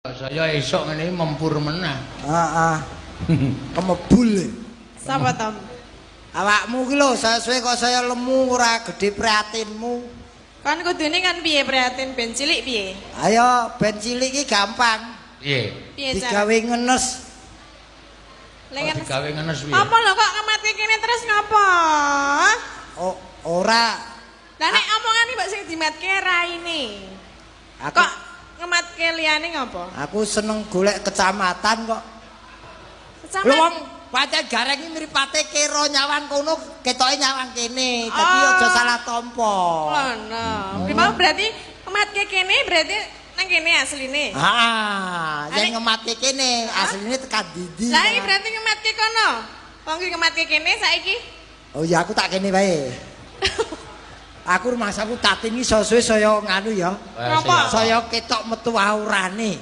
Saya esuk ngene mempur meneh. Heeh. Kemebul. Sapa to? Awakmu ki lho, saya suwe kok saya lemu ora gedhe prihatinmu. Kon kudune kan piye prihatin ben cilik piye? Ayo ben cilik ki gampang. Piye? Piye cara? Digawe ngenes. Lengan. Kok digawe ngenes piye? Apa lho kok ngematke kene terus ngopo? Oh, ora. Lah nek omongan iki mbok sing dimatke raine. Aku Kok ngematke liyane ngopo? aku seneng golek kecamatan kok. Kecamatan. Lho wong pancen gareng iki mripate kira nyawang kono ketoke nyawang kene. Dadi Oh. aja salah tampa. Ngono. Kuwi mau berarti ngematke kene berarti nang kene asline. Ah, yang Ane- ngematke kene asline tekan dindi. Lah iki berarti ngematke kono. Wong ki ngematke kene saiki. Oh ya aku tak kene wae. Aku rumangsaku Tatin iki suwe saya nganu ya. Ngapa? Saya ketok metu aurane.